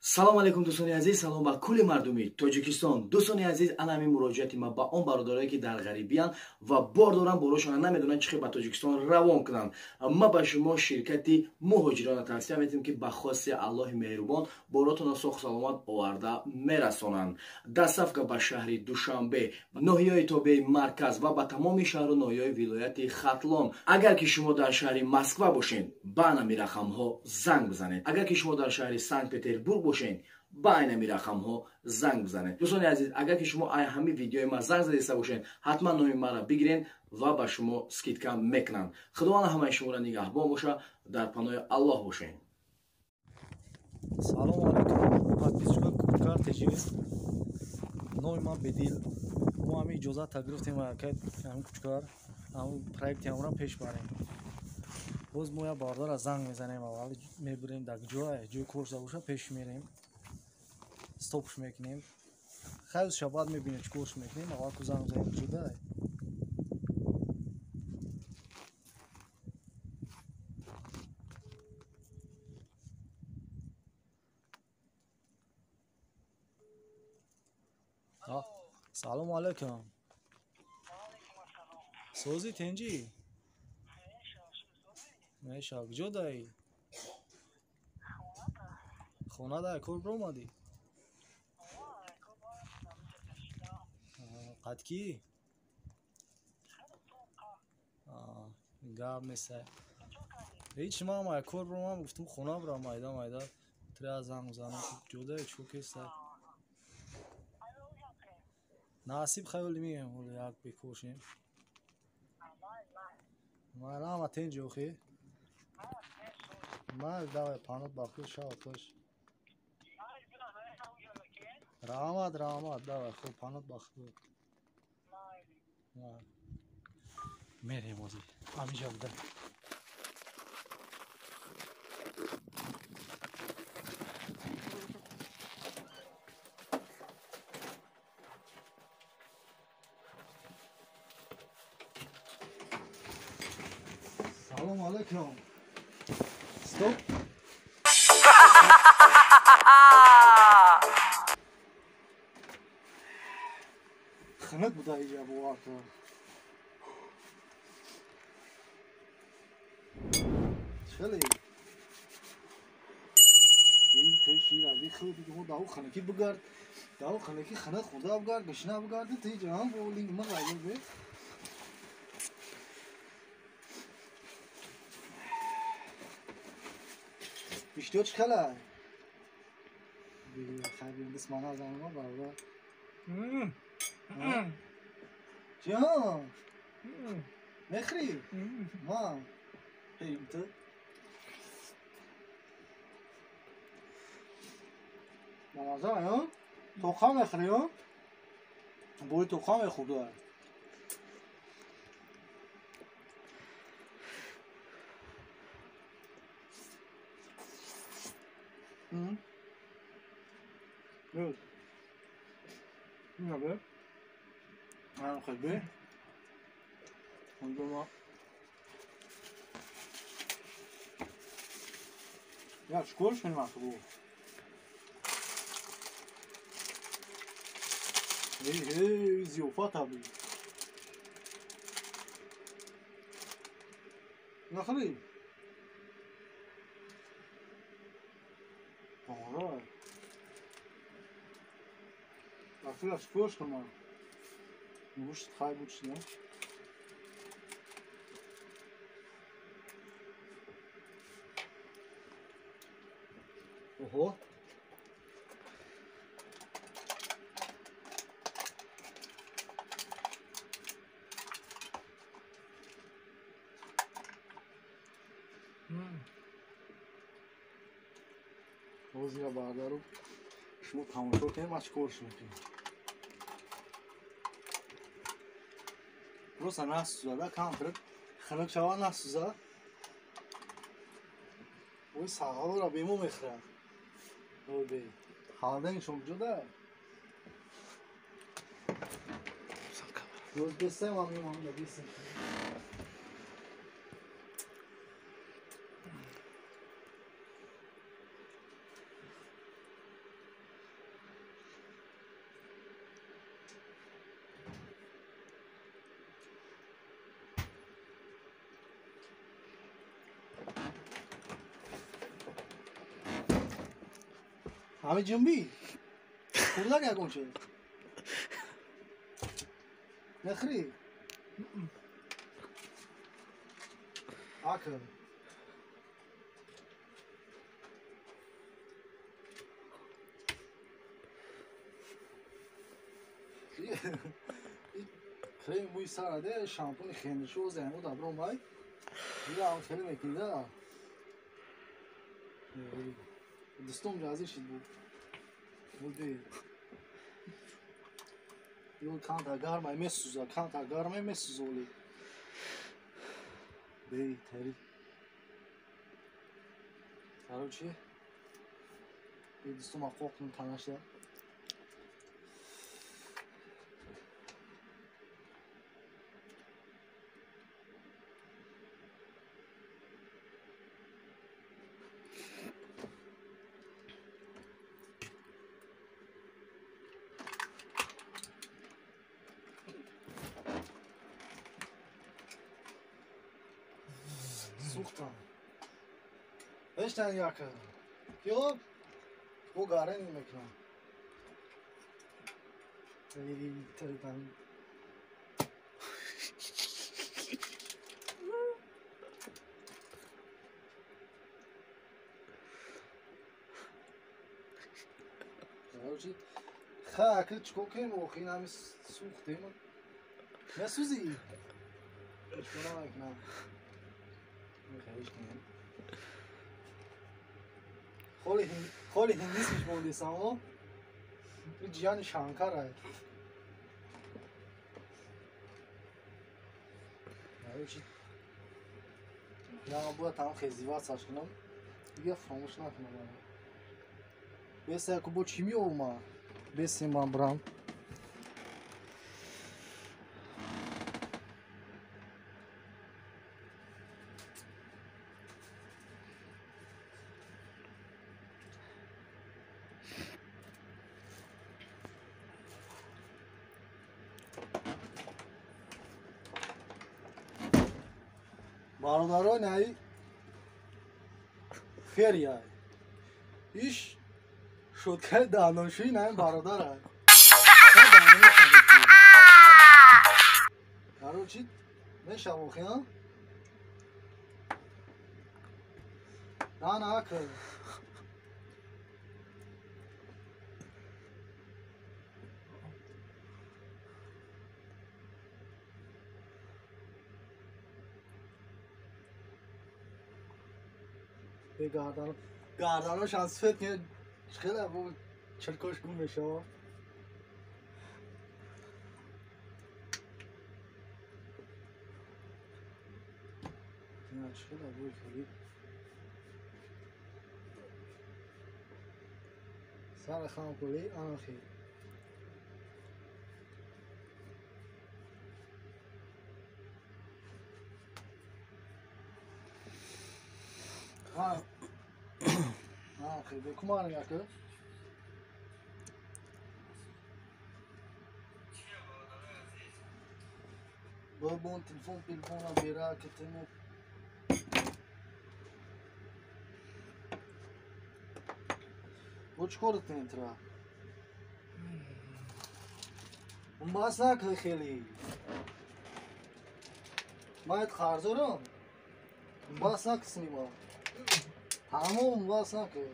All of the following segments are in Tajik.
Салом алейкум, дӯстони азиз, салом ба кулли мардуми Тоҷикистон. Дӯстони азиз, ана ҳамин муроҷиати ма ба он бародарое, ки дар ғарибиянд ва бор доранд, борошона намедонанд чӣ хел ба Тоҷикистон равон кунанд. Ма ба шумо ширкати муҳоҷирона тавсия метиҳем, ки ба хости Аллоҳи меҳрубон боротонро соху саломат оварда мерасонанд. Доставка ба шаҳри Душанбе, ноҳияи тобеи марказ ва ба тамоми шаҳру ноҳияҳои вилояти Хатлон. Агар ки шумо дар шаҳри Москва бошед, ба анами рақамҳо занг бизанед. Агар ки шумо дар шаҳри Санкт Петербург бошед, ба айнами рақамҳо занг бизанед. Дӯстони азиз, агар ки шумо ай ҳамин видеои ма занг задиста бошед, ҳатман номи маро бигирен ва ба шумо скидка мекунанд. Худованд ҳамаи шуморо нигаҳбон боша, дар паноҳи Аллоҳ бошед. Салому алайкум, подписчикои Кукар ТЖ. Номи ман Бедил. Мо ҳамин иҷозат гирифтем ҳамин Кучкар, ҳамин проекти ҳамро пеш барем. Боз мо як бародара занг мезанем, аввал мебурем дар ҷое, ҷои кор шуда боша, пеш мерем, стопш мекунем. Хайр, шабад мебинем чӣ корш мекунем. Аввал ку занг занем ҷуда. Салому алайкум. Сози тенҷи? Меша, куҷо даи? Хона дай, кор биромадӣ? Қад кӣ? Гап нестай. Ҳеҷ, ман ай кор биромадам, гуфтум хона бирам, майда майда тира занг занам, куҷо дай, чӣ кестай? Насиб хаёли меем, ҳоло як бекор шем. Марама тенҷи охи? Ман давай панот бахуд шав хош. Раҳмат, раҳмат, давай хуб панот бахуд. Мерем ҳозир. Ҳаминҷа буда. Салом алейкум. Стоп. Ханак буда иҷа бовар кун. Хеле. Ин пеши ради худ мо даву ханаки бугард. Даву ханаки хана хурда бугард, гашна бугард, ти ҷаҳон бо линг ма ғайб бе. Иштиё чӣ хела? Хайр, дисмана занма бародар. Ҷон. Мехрӣ? Ма. Эй, ту. Намаза, ё? Тоқа мехрӣ, ё? Бӯи тоқа мехӯрда. Evet. Ne be? خیلی. اونجا یا چیکارش کنیم آخه بو؟ هی هی زیوفات هبی. نخری. آره. آخه چیکارش کنم؟ گوشت خواهی بود نه؟ اوه. боз я бародару шумо тамошо кунед, ма чикорш мекунем. Просто насӯзада, камтар хунук шава, насӯза. Ой, сағалоро бемо мехӯрад. Ой, бе. Холодильникшон куҷода? Ёз бесем, ам мемонда бесем. Ҳами ҷунбӣ? Хӯрдак ягон чиз? Мехӯрӣ? Акр. Креми мӯи сара де, шампуни хендишо займо дабро май. Ира хеле мекида. Дастом ҷазир шид буд. Буди. Ё канта гармай месӯза, канта гармай месӯзоли. Бей, тари. Короче, дастом ақоқнум танашда. Сухтам. Бештан яка. Ё бо гарен мекунам. Эй, таритан. Короче, ха, акл чико кем охин ҳами сухтем. Месӯзӣ? Чикора мекунам? Холи ҳиндисмиш мондесамо ҷияни шанкара. Я бояд там хезиватсаш кунам, дига фаромӯш накунам. Беса яку бо чӣ меовма? Бесе ман брам. Бародарон, ай ферия. Иш шоткаи дандоншӯӣ наи бародара. Короче, мешав охи, а? На, акр. Гардан гарданош аз сфет ки хеле бо чилкош гум мешава. Хеле бо хеле сара хам кули анхи. Бекумар яка. Бобон телефон телефона бера китему. Бо чикор тентра? Бас накли хели. Майт қарзорам. Бас накснима. Тамом бас накли.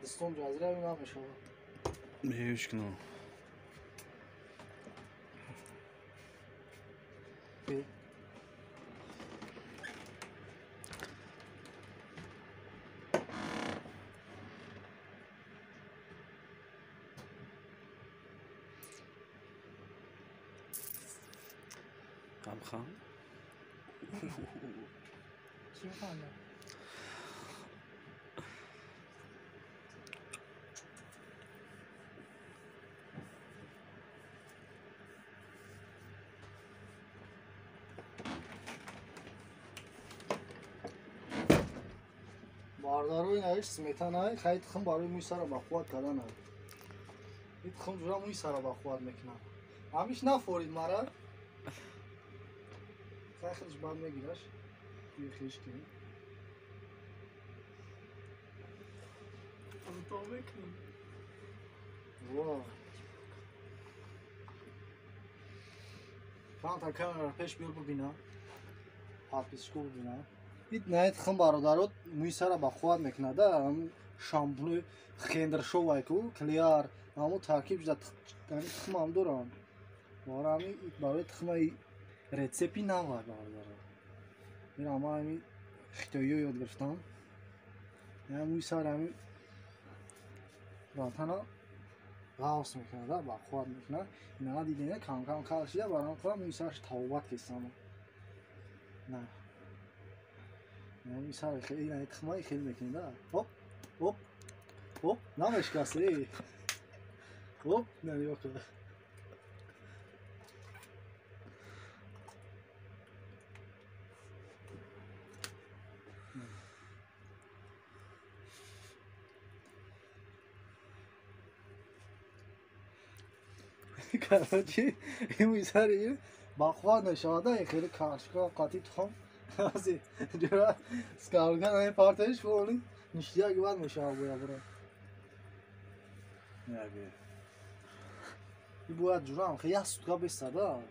Дастом ҷазира намешавад. Беҳуш кунам. Хамхан. Чӣ механдам? Бародарои наиш сметанай, хай тухм барои мӯи сара бақувват карданай. Ин тухм ҷура мӯи сара бақувват мекунад. Ҳамиш нафорид мара. Хай худаш бад мегираш. Хешки. То мекунем. Во. Фанта камера пеш биёр бубина. Подписчико бубина. Ит наед хм бародарот мӯи сара ба қувват мекунад, да? Шампуни хендершовай ку, клиар, ҳамо таркиб шуда тухмам дорам. Бора ҳами барои тухмаи рецепти навай бародаро. Ира ма ҳами хитоиё ёд гирифтам. Я мӯи сар ҳами ватана ғавс мекунад, да, ба қувват мекунад. Ина дидена кам-кам кал шида барам қувват мӯи сараш тавобат кестам. На. Мӯи сар хеле ина тухмаи хеле мекунад, да. Оп, оп, оп, намешкаст, эй. Оп, на нигоҳ кун. Короче, мӯи сари ба қувват мешавад, да, хеле каршка қатъи тухм. Ази ҷура скарган ай парташ фоли ништияк бад мешавад боя бура. Яге. И бояд ҷурам хе як сутка беста, да?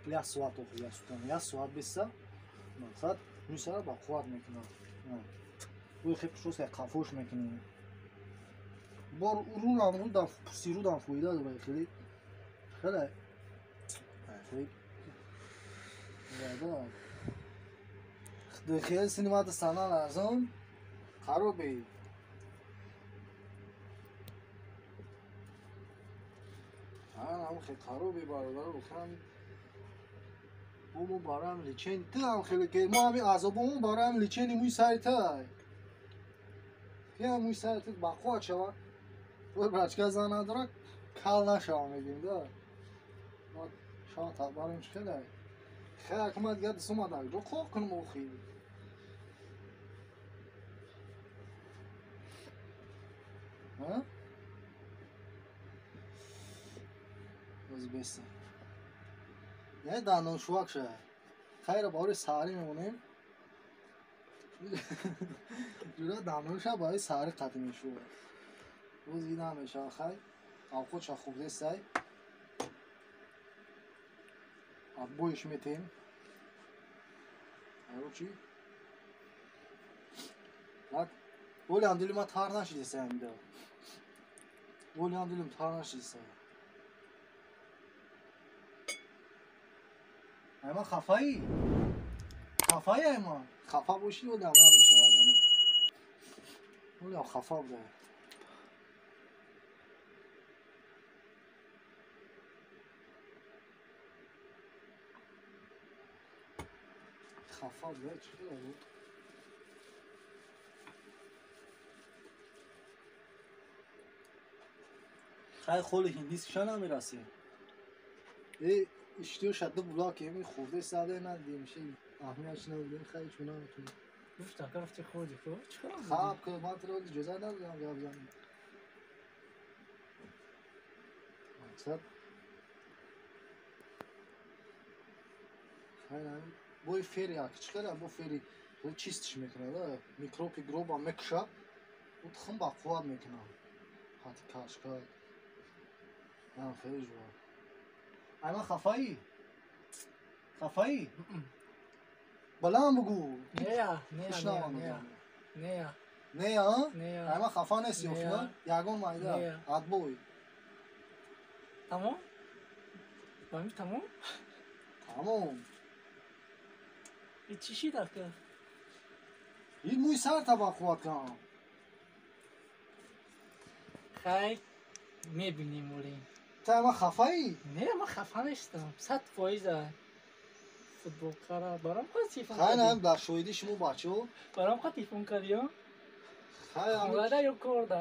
Як соат охи, як сутка, як соат беста. Мақсад мӯи сара ба қувват мекунад. Ӯ хе пушос як қафош мекунӣ. Бор рӯрам рӯдам пусти рӯдам фоида дора хеле. Хеле. Хеле. Да. Хеле синемата сана ларзон хароби. Ҳам хеле хароби бародаро гуфтам. Мо барам лечени ту ҳам хеле ки мо ҳами азобомон барам лечени мӯи сари тай. Ки ҳам мӯи сари ту бақувват шава. Ой брачка зан надора кал нашава мегим, да. Ма шава табарем чӣ хеле. Хеле ки ма дигар дистум дар ҷо қоқ кунам охи. Ҳа? Боз беста. Яъне дандоншувак ша. Хайра барои саҳарӣ мемонем. Ҷура дандонша барои саҳарӣ қатъ мешувад. Боз ин намешава хай. Авқотша хуб дестай. Отбоиш метем. Короче. Так. Олям дилима тар нашидесай амида. Олям дилим тар нашидесай. Айман хафаӣ? Хафаӣ айман? Хафа бошӣ олям намешавад. Олям хафа буда. Хафа буда чӣ хеле буд? Хай холи ҳиндискиша намерасем. Э иштиё шадду булак еми хурде саде надидем ши аҳамиятш надидем хай чуна метунем. Гуфта рафти хурди ку чӣ кор? Хаб ки ман туро иҷоза надодам гап занӣ. Мақсад хай бои фери як чӣ кара бо фери чистиш мекунад, микроби гроба мекуша, ӯ тухм ба қувват мекунад. Хати кашка. Ам хеле ҷура. Айман хафаӣ? Хафаӣ? Баланд бугӯ. Нея, нея, нея. Нея. Нея, а? Айман хафа нести охина? Ягон майда. Отбой. Тамом? Фаҳмид тамом? Тамом. И чӣ шид ака? И мӯи сарта ба қувват кунам. Хай, мебинем оле. Ту айман хафаӣ? Не, ман хафа нестам. 100% футболкара барам қа телефон кардӣ? Хай, на, дар шоҳидии шумо бачаҳо. Барам қа телефон кардӣ, ё? Хай, хонада ё корда?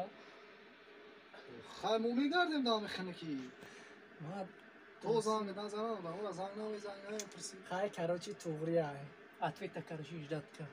Хай, мо мегардем дар механикӣ. То занг назанам, ора занг намезанӣ, намепурсӣ. Хай, короче, туғри ай. Ответа, короче, ждать ка.